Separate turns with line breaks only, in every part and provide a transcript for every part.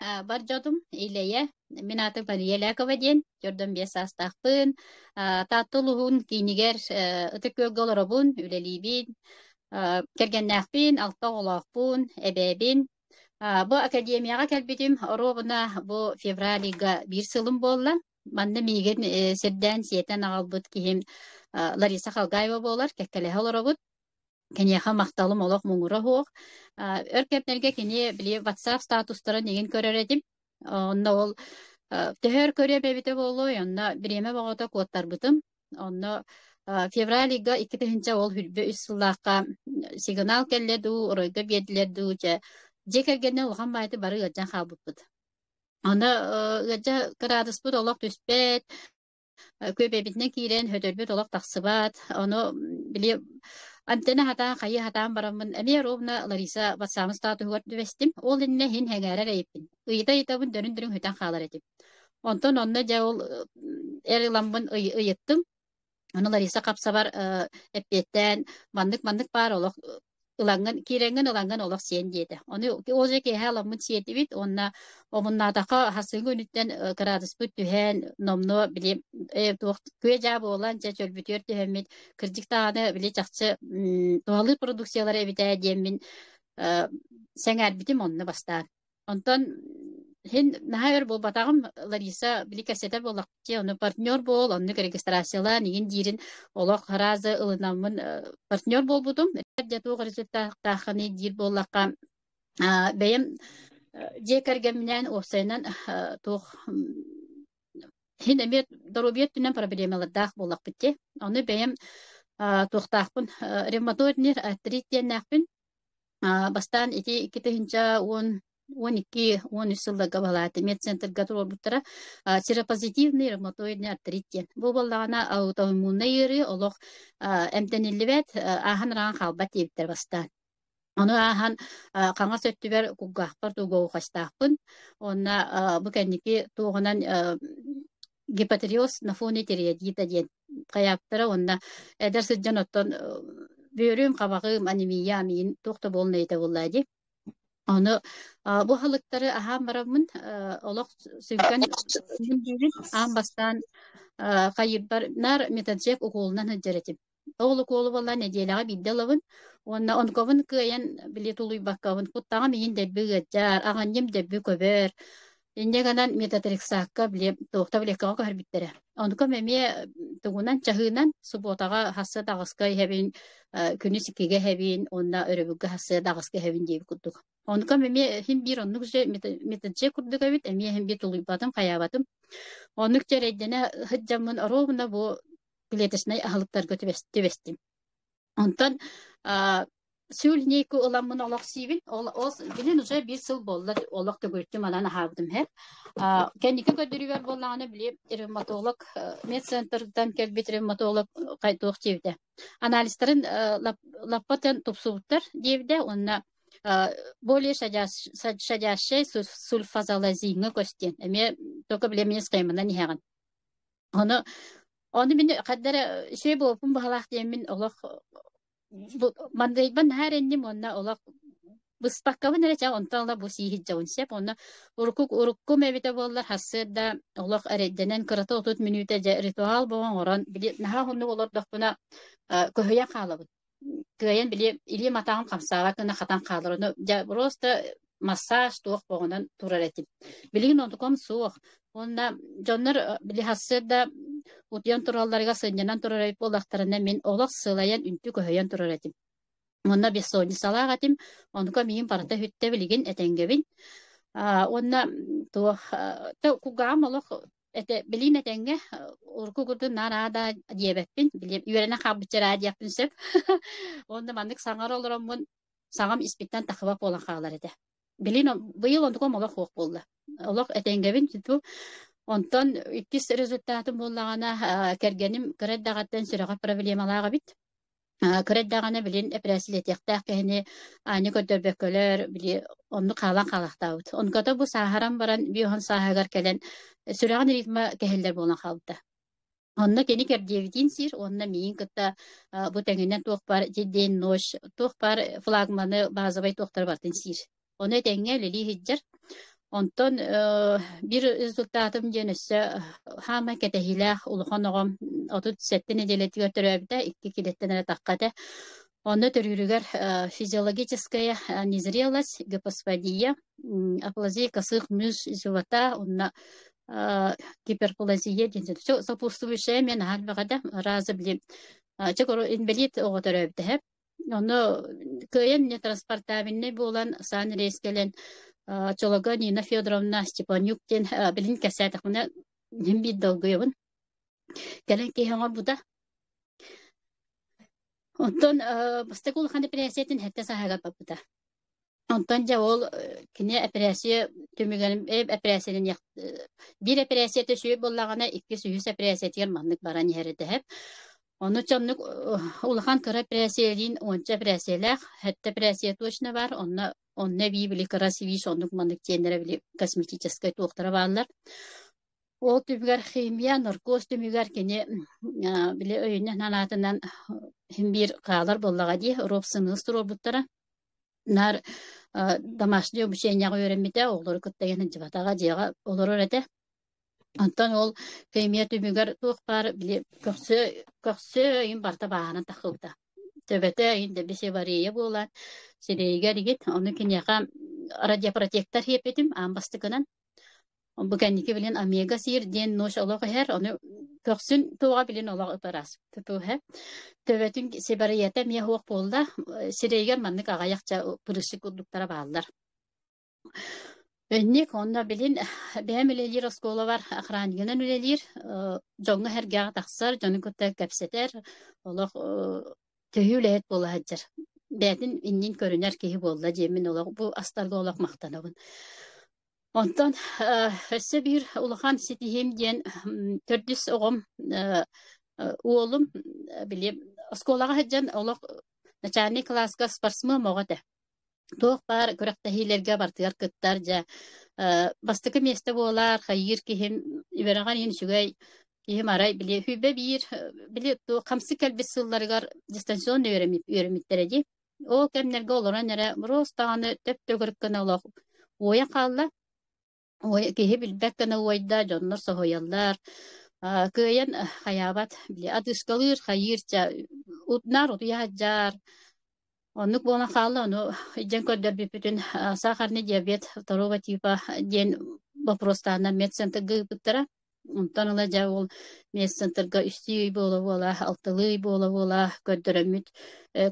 Бар дьонум, Илэйэ, мин аатым Мария Лякова диэн, 45 саастаахпын. Таатта улууһун киинигэр Ытык Күөлгэ олоробун, үлэлиибин. Кэргэннээхпин, алта оҕолоохпун, эбээбин. Бу академияҕа кэлбитим оруобуна бу февраль ыйга биир сылым буолла. Манна миигин сирдээн сиэтэн аҕалбыт киһим Лариса Халгаева буолар, кэккэлэһэ олоробут. Киниэхэ махталым олох муҥура суох. Өр кэмнэргэ кини били WhatsApp статустарын игин көрөр этим. Онно ол төһө өр көрүөм эбитэ буолуой, онно бириэмэ бөҕөтө куоттарбытым. Онно февраль ыйга 2000 ол 23 сыллаахха сигнал кэллэ дуу, оройго биэрдилэр дуу, дьэ, дьиэ кэргэнинэн улахан баайты бары ыалдьан хаалбыппыт. Аны ыалдьа кыраадыспыт олох түспэт, Күөбэбитинэн киирэн өтөрбүт олох тахсыбат. Ону били антенна хатаан, хайыы хатаан бараммын эмиэ ровно Лариса ватсаабын статуһугар түбэстим. Ол иннинэ иһин сэҥээрэр эйиппин. Ыйыта-ыйытабын дөрүн-дөрүн сүтэн хаалар этим. Онтон онно дьэ ол эр ыламмын ыйыттым. Ону Лариса хапсабар эппиэттээн маннык-маннык баар олох ылаҥҥын киирэҥҥин ылаҥҥын олох сиэн диэтэ. Ону ол же киэһэ ыламмыт сиэтибит уонна омуннаатахха хасыҥҥы күнүттэн кыраадыспыт түһэн номнуо били туох күө-дьаа буолан дьэ чөлбүтүгэр түһэммит кырдьык даҕаны били чахчы туһалыыр продукциялар эбит ээ диэммин сэҥээрбитим онно бастаан. Онтон иһин наһаа өр буолбатаҕым Лариса били кэпсэтэр буоллахпыт ону партнер буол, оннук регистрациялаан игин диирин олох разы ылынаммын партнер буолбутум. Дьэ туох результаттааххыный диир буоллахха бэйэм дьиэ кэргэмминээн уопсайынан туох иһин эмиэ доруобуйа өттүнэн проблемалардаах буоллахпыт дии. Ону бэйэм туохтаахпын ревматоидный артрит диэннээхпин. Бастаан ити 2010 12 13 сылларга баһылаата медцентрга туруорбуттара. Серопозитивный ревматоидный артрит диэн. Бу буоллаҕына аутоиммуннай ыарыы олох эмтэниллибэт, ааһан-араҕан хаалбат диэбиттэр бастаан. Ону ааһан хаҥас өттүбэр кулгаахпар тугоухастаахпын. Уонна бу кэнники туоҕунан гипотереоз на фоне тириодита диэн хайаабыттара уонна эдэр сылдьан оттон бүөрүм, хабаҕым, анемия, амиин туох да буолна этэ буоллаа дии. Ону бу аһылыктары аһаан бараммын олох сүҥкэн аан бастаан хайыырбар наар метаджек укуолунан сылдьар этим. Ол укуолу буолла нэдиэлэҕэ биирдэ ылабын уонна онкобун кыайан били тулуйбаккабын куттаҕым иһин дэлби ыалдьар, аҕынньым дэлби көбөр. Инньэ гынан метатрексакка били туох таблеткаҕа көһөрбүттэрэ. Онукум эмиэ тугунан чаһыынан субуотаҕа хасса даҕыска иһэбин, күнүс иккигэ иһэбин уонна өрөбүлгэ хасса даҕыска иһэбин диэбит курдук. Онукум эмиэ иһин биир оннук же метаджек курдук эбит, эмиэ иһин биир тулуйбатым, хайаабатым. Оннук дьэрэйдэнэ сылдьаммын оруобуна бу клеточнай аһылыктарга түбэстим. Онтон сүүл ыламмын олох сиибин. Ол, ол билин уже биир сыл буолла олох төгүрүччү манан аһаабытым иһэр. Кэнники көрдөрүүбэр буоллаҕына били ревматолог медцентртан кэлбит ревматолог туох диэбитэ. Анализтарын лаппатан тупсубуттар диэбитэ уонна более щадящий сульфазалазиҥҥа көстүөн. Эмиэ только били эмиэ схеманан иһэҕин. Ону ону мин хайда эрэ үчүгэй буолбуппун баҕалаах диэммин олох бу мандайбын наһаа эрэнним уонна олох быспаккабын эрэ чэ онтон ыла бу сии сылдьабын сөп уонна урукку уруккум эбитэ буоллар сарсыарда олох эрэйдэнэн кырата 30 мүнүүтэ дьэ ритуал буолан оҥорон били наһаа уһуннук олордохпуна көһүйэн хаалабын. Кыайан били илиим атаҕым хамсаабат гына хатан хаалар. Ону дьэ просто массаж туох боҕунан турар этим. Билигин онтукам суох. Уонна дьоннор били сарсыарда утуйан туралларыгар сынньанан турар эбит буоллахтарына мин олох сылайан үнтү көһүйэн турар этим. Уонна бессонницалаах этим. Онука миигин барыта үһүттэ билигин этэҥҥэбин. Уонна туох кулгааҕым олох этэ билиин этэҥҥэ урукку курдук наар аада диэбэппин били үөрэнэн хаалбычча эрээ диэхпин сөп уонна маннык саҥара олороммун саҥам испиттэн тахыбат буолан хаалар этэ билин быйыл онтукам олох суох буолла олох этэҥҥэбин типу онтон иккис результатым буоллаҕына кэргэним кыра эрдэҕиттэн сүрэҕэр проблемалаах эбит. Кыра эрдэҕинэ билин эпэрээссийэлэтиэхтээх киһини аанньа көрдөрбөккөлөр, били оннук хаалан хаалаахтаабыт. Онуката бу сааһыран баран 50 сааһыгар кэлэн сүрэҕин ритмэ кэһиллэр буолан хаалбыта. Онно кини кэрдиэбитин сиир уонна миигин кытта бу тэҥинэн туох баар день ночь туох баар флагманы базовай туохтары барытын сиир. Ону этэҥҥэ үлэлии сылдьар. Онтон биир результатым диэн өссө хаамай кэтэһиилээх улахан оҕом 37 нэдиэлэтигэр төрөөбүтэ, икки килэттэн эрэ тахха этэ. Онно төрүүрүгэр физиологическая незрелость, гипоспадия, аплазия косых мышц живота, уонна гиперплазия диэн сопутствующая мен аһар баҕада раза били инбэлиит оҕо төрөөбүтэ. Ону кыайан нетранспортабельнай буолан саан рейс кэлэн оччолорго Нина Федоровна Степанюк диэн билин кэпсээтэхпинэ иһин биир долгуйабын. Кэлэн киһи оҥорбута. Онтон бастакы улахан эпэрээссийэтин сэттэ сааһыгар барбыта. Онтон дьэ ол кини эпэрээссийэ түмүгэр эпэрээссийэлэниэх биир эпэрээссийэтэ үчүгэй буоллаҕына, иккис, үһүс эпэрээссийэтигэр маннык баран иһэр этэ эһэм. Ону чоннук улахан кыра эпэрээссийэлиин уонча эпэрээссийэлээх, сэттэ эпэрээссийэ точно баар, онно онно эбии били кыра сибиис оннук маннык диэннэрэ били косметическай туохтара бааллар. Ол түмүгэр химия, наркоз түмүгэр кини били өйүнэн санаатынан син биир хаалар буоллаҕа дии, робсымыыс туруорбуттара. Наар домашнее обучениеҕа үөрэммитэ, оҕолору кытта иһэн сылдьыбатаҕа, дьиэҕэ олорор этэ. Онтон ол химия түмүгэр туох баар били көхсө көхсө ыйын барыта бааһынан тахсыбыта. Төбөтө ыйын дэбисивария буолан сирэйигэр игит, ону киниэхэ радиопротектор сиэппитим аан бастакынан. Бу кэнники билин омега сиир диэн ночь олох иһэр, ону көхсүн туоҕа билин олох ытырас тутуһа. Төбөтүн сибарыйата эмиэ суох буолла, сирэйигэр маннык аҕыйахча прыщик курдуктара бааллар. Инник онно билин бэйэм үлэлиир оскуолабар охраннигынан үлэлиир, дьоҥҥо-сэргэҕэ тахсар, дьону кытта кэпсэтэр, олох төһүү үлэһит буола сылдьар. Бэйэтин иннин көрүнэр киһи буолла диэммин олох бу астарга олох махтанабын. Онтон өссө биир улахан ситиһиим диэн төрдүс оҕом уолум били оскуолаҕа сылдьан олох начальнай кылааска спортсмен оҕо этэ. Туох баар күрэхтэһиилэргэ барытыгар кыттар дьэ бастакы миэстэ буолар, хайыыр киһим үөрэҕэр иһин үчүгэй киһим арай били сүүрбэ биир били хамсык кэлбит сылларыгар дистанционно үөрэммиттэрэ дии. Ол кэмнэргэ олорон эрэ мороз даҕаны төп-төгүрүк гына олох уойан хаалла. Уой киһи билбэт гына уойда, дьоннор соһуйаллар. Кыайан хайаабат, били адыскалыыр, хайыыр ча наар утуйа сылдьар. Оннук буолан хаалла, ону илдьэн көрдөрбүппүтүн сахарный диабет второго типа диэн боппуруостааннар медцентрга ыыппыттара. Онтон ыла дьэ ол медцентрга үстүү ый буола-буола, алтылыы ый буола-буола көрдөрөммүт,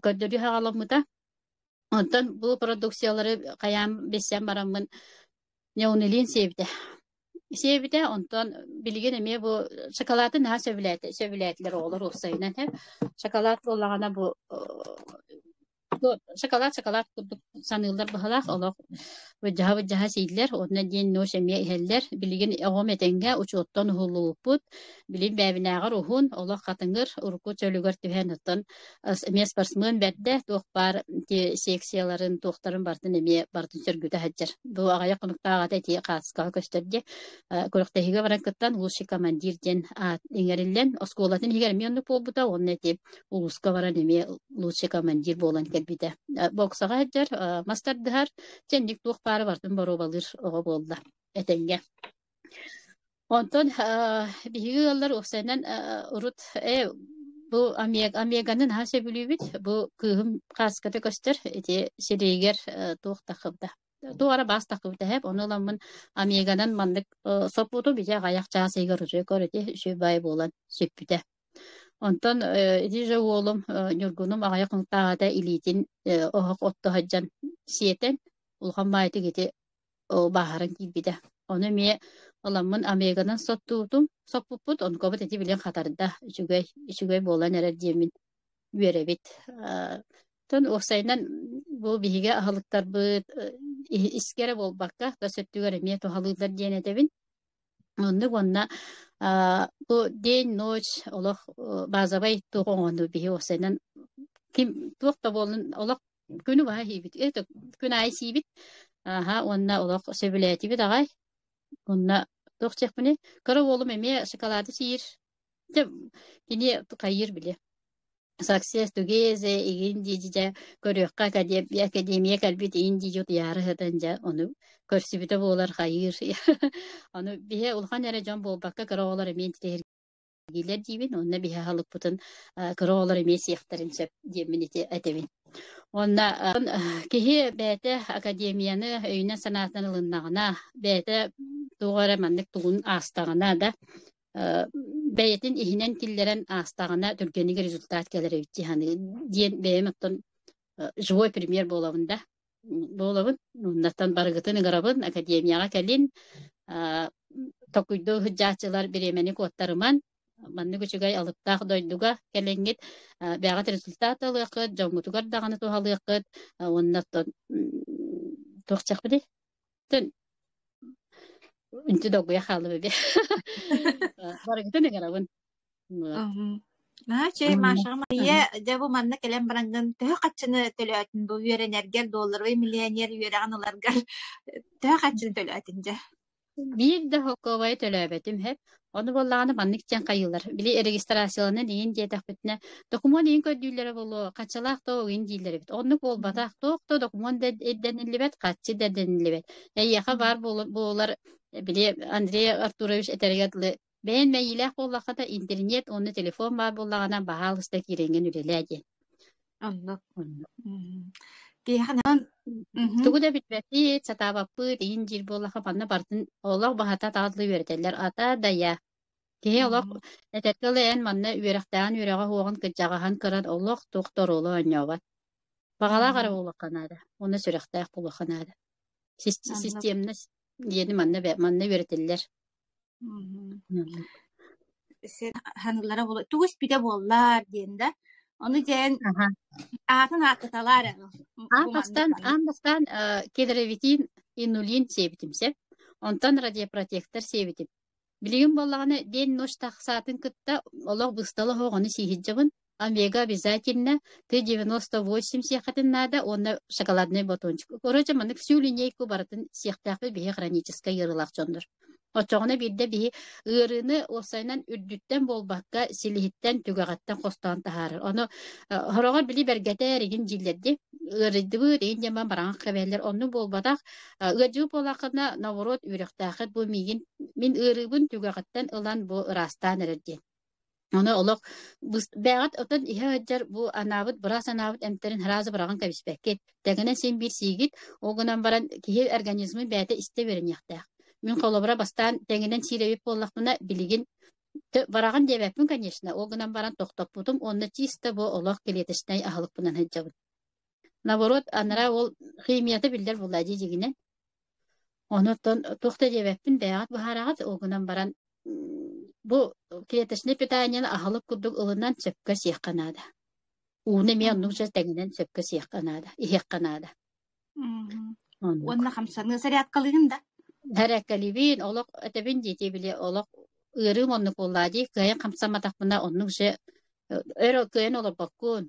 көрдөрүү саҕаламмыта. Онтон бу продукциялары хайаан билсэн бараммын неонилин сиэбитэ. Сиэбитэ, онтон билигин эмиэ бу шоколады наһаа сөбүлээтэ, сөбүлээтилэр оҕолор уопсайынан Шоколад буоллаҕына бу Шоколад шоколад курдук саныыллар быһалаах олох былдьаһа-былдьаһа сииллэр уонна диэн ночь эмиэ иһэллэр. Билигин оҕом этэҥҥэ учуоттан уһуллубуппут. Билин бэйэбинээҕэр уһун, олох хатыҥыр, урукку чөлүгэр түһэн оттон эмиэ спортсмен бэрдэ, туох баар ити секцияларын, туохтарын барытын эмиэ барытын сөргүтэ сылдьар. Бу аҕыйах хонуктааҕыта ити хаацкаҕа көстөр дии. Күрэхтэһиигэ баран кыттан лучший командир диэн аат иҥэриллэн, оскуолатын иһигэр эмиэ оннук буолбута уонна ити улууска баран эмиэ лучший командир буолан кэлбитэ. Боксаҕа сылдьар, мас тардыһар, чэнник туох баара барытын боруобалыыр оҕо буолла этэҥҥэ. Онтон биһиги ыаллар уопсайынан урут бу омеганы наһаа сөбүлүүбүт. Бу кыыһым хааската көстөр ити сирэйигэр туох таххыбыта. Туох эрэ баас таххыбыта эһэп. Ону ыламмын омеганан маннык соппутум ити аҕыйах чаас иһигэр үчүгэй көр ити үчүгэй баай буолан сүппүтэ. Онтон ити же уолум Ньургунум аҕыйах хонуктааҕыта илиитин оһох отто сылдьан сиэтэн улахан баайытык ити бааһыран киирбитэ. Ону эмиэ ыламмын омеганан соттуутум, соппуппут, онкобут ити билин хатарда, үчүгэй, үчүгэй буолан эрэр диэммин үөрэбит. Оттон уопсайынан бу биһиги аһылыктарбыт искэ эрэ буолбакка, тас өттүгэр эмиэ туһалыыллар диэн этэбин. Оннук уонна бу день ночь олох базовай туох оҥоһунну биһи уопсайынан ким туох да буоллун олох күнү баһа сиибит күн аайы сиибит аха уонна олох сөбүлээтибит аҕай уонна туох диэхпиний кыра уолум эмиэ шоколады сиир дьэ кини хайыыр били. Success together игин дии дьэ көрүөххэ академия кэлбит иин дии утуйаары сытан дьэ ону көрсүбүтэ буолар хайыыр. Ону биһи улахан эрэ дьон буолбакка кыра оҕолор эмиэ интириэһиргииллэр диибин уонна биһи аһылыкпытын кыра оҕолор эмиэ сиэхтэрин сөп диэммин ити этэбин. Уонна киһи бэйэтэ академияны өйүнэн-санаатынан ылыннаҕына, бэйэтэ туох эрэ маннык тугун аастаҕына да бэйэтин иһинэн киллэрэн аастаҕына түргэнник результат кэлэр эбит дии саныыбын диэн бэйэм оттон живой пример буолабын да буолабын. Оннуттан барыгытын ыҥырабын, академияҕа кэлин, токуйдуу сылдьааччылар бириэмэни куоттарыман, маннык үчүгэй алыптаах дойдуга кэлэҥҥит бэйэҕит результат ылыаххыт, дьоҥҥутугар даҕаны туһалыаххыт уонна оттон туох диэхпитий? Үнтү долгуйа хааллым эбит. Барыгытын ыҥырабын. Вот.
Наһаа үчүгэй Машаҕа Мария, дьэ бу манна кэлэн бараҥҥын төһө хаччыны төлөөтүн бу үөрэнэргэр, долларовый миллионер үөрэҕин ыларгар төһө хаччыны төлөөтүн дьэ?
Биир да холкуобайы төлөөбөтүм һэп. Ону буоллаҕына маннык диэн хайыылар. Били регистрацияланан иһин диэтэхпитинэ, докумуон иһин көрдүүллэрэ буолуо, хаччылаах да иһин дииллэр эбит. Оннук буолбатах, туох да докумуон да ирдэниллибэт, хаччы да ирдэниллибэт. Эйиэхэ баар буолар, били Андрей Артурович этэригэр дылы, бэйэн мэйиилээх буоллаххына, интернет уонна телефон баар буоллаҕына, баһаалыста киирэҥҥин үлэлээ диэн.
Оннук.
Оннук.
Киһиэхэ
Онон тугу да билбэппит, сатаабаппыт, иһин диир буоллахха манна барытын олох баһата таҕыллыы үөрэтэллэр. Ата да я. Киһи олох этэргэ дылы эн манна үөрэхтээҕин үөрэҕэ суоҕун кырдьаҕаһын кыран олох туох да оруолу оонньообот. Баҕалаах эрэ буолуохха наада. Уонна сүрэхтээх буолуохха наада. Системность диэни манна манна үөрэтэллэр.
Син ханыылара буолуо тугу испитэ буоллар диэн да ону дьээн аатын ааттаталаар эрэ
Аан
бу маннык
бастаан
маннык
аан бастаан кедровитин, инулин сиэбитим сөп. Онтон радиопротектор сиэбитим. Билигин буоллаҕына день-ночь тахсаатын кытта олох быстала оһох ону сииһирдьэбин. Омега обязательно, Т-98 сиэххитин наада уонна шоколаднай батончик. Короче, маннык всю линейку барытын сиэхтээхпит биһи хроническай ыарыылаах дьоннор. Оччоҕуна биирдэ биһи ыарыыны уопсайынан үрдүттэн буолбакка, силиһиттэн, түгэҕиттэн хостоон таһаарар. Ону сороҕор били бэргэтээр игин дииллэр дии. Ыарыйдыбыт, игин диэн баран кэбиһэллэр. Оннук буолбатах. Ыалдьыбыт буоллаххына, наоборот, үөрэхтээххит бу миигин мин ыарыыбын түгэҕиттэн ылан бу ыраастаан эрэр диэн. Ону олох бэйэҕит отон иһэ сылдьар бу анаабыт быраас анаабыт эмтэрин сразу быраҕан кэбиспэккит. Тэҥинэн син биир сиигит, ол гынан баран киһи организмын бэйэтэ истэ үөрэниэхтээх. Мин холобура бастаан тэҥинэн сиир эбит буоллахпына, билигин бараҕын диэбэппин, конечно, ол гынан баран тохтоппутум уонна чисто бу олох клеточнай аһылыкпынан сылдьабын. Наоборот, анараа ол химията биллэр буолла дии дьиҥинэн. Онуттан туох да диэбэппин, бэйэҕит быһаараҕыт, ол гынан баран бу клеточнай питаниены аһылык курдук ылынан сөпкө сиэххэ наада. Ууну эмиэ оннук дьэ тэҥинэн сөпкө сиэххэ наада, иһиэххэ наада. Оннук.
Уонна хамсаныы зарядкалыыгын да?
Зарядкалыыбын, олох этэбин диэтии били олох ыарыым оннук буоллаа дии, кыайан хамсамматахпына оннук же өр кыайан олорбоккун,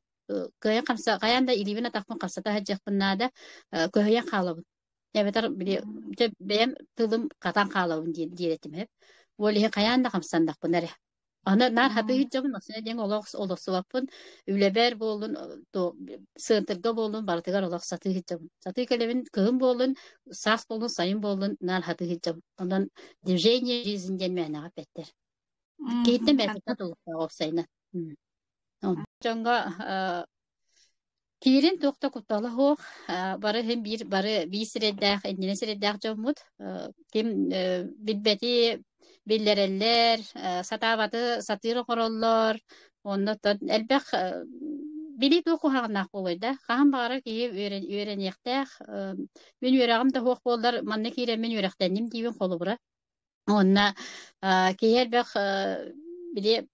кыайан хамса хайаан да илиибин атахпын хамсата сылдьыахпын наада, көһүйэн хаалабын. Эбэтэр били дьэ бэйэм тылым хатан хаалабын диэн диир этим эп. Ол иһин хайаан да хамсаннахпына эрэ. Аны наар хатыы сылдьабын, осуна диэн олох олорсубаппын. Үлэбэр буоллун, сыантырга буоллун, барытыгар олох сатыы сылдьабын. Сатыы кэлэбин, кыһын буоллун, саас буоллун, сайын буоллун, наар хатыы сылдьабын. Онон движение жизнь диэн мээнэҕэ эппэттэр. Киһиттэн бэйэтиттэн тулуктаах уопсайынан. Дьоҥҥо киирин туох да куттала суох, бары иһин биир бары биир сирэйдээх, иннинэ сирэйдээх дьоммут. Ким билбэти биллэрэллэр, сатаабаты сатыыр оҥороллор. Онно оттон элбэх билии туох куһаҕаннаах буолуой да, хаһан баҕарар киһи үөрэниэхтээх. Мин үөрэҕим да суох буоллар, манна киирэммин үөрэхтэнним диибин холобура. Уонна киһи элбэх били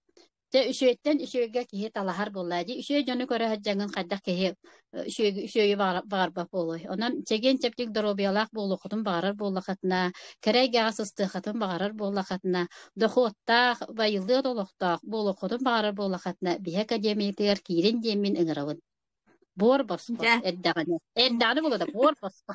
дьэ үчүгэйтэн үчүгэйгэ киһи талаһар буоллаа дии. Үчүгэй дьону көрө сылдьаҥҥын хайдах киһи үчүгэйи үчүгэйи баҕарбат буолуой. Онон чэгиэн-чэбдик доруобуйалаах буолуоххутун баҕарар буоллаххытына, кэрэ эйгэҕэ сыстыаххытын баҕарар буоллаххытына, дохуоттаах, байылыат олохтоох буолуоххутун баҕарар буоллаххытына, биһи академиятыгар киирин диэммин ыҥырабын. Буор босхо
Дьэ.
эрдэҕинэ. Эрдэҕинэ буолуо да буор босхо.